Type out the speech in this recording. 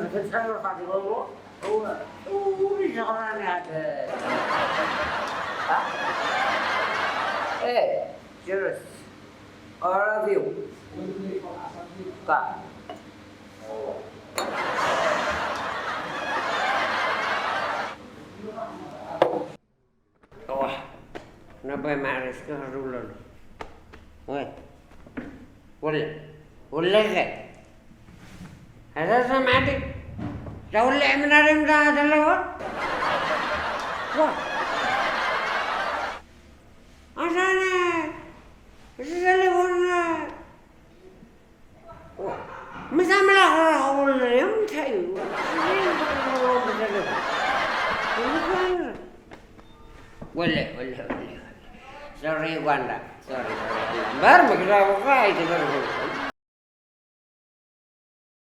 ዝፈጸመ ካብ ዝገብሮ እወ፣ እውይ፣ ዘኽብረኒ ሃገር። ኤ፣ ጀርስ፣ all of you። ካ። እዋ፣ ነቦይ ማዕረ እስኪ ክድውለሉ። ወይ፣ ወለ፣ ወለኸ። እዛ ሰምዓቲ፣ እዛ ውልዕ ምናደም እዛ ዘለዋ? ዋ። ኣዛነ፣ እዚ ዘለዎና ምስ ኣምላኽ ክራኸብሉ እዮም። እንታይ እዩ? ወለ፣ ወለ፣ ወለ። ሶሪ ጓንዳ፣ ሶሪ፣ ሶሪ። እምበር ምግዛቡ እኮ ኣይትገርም።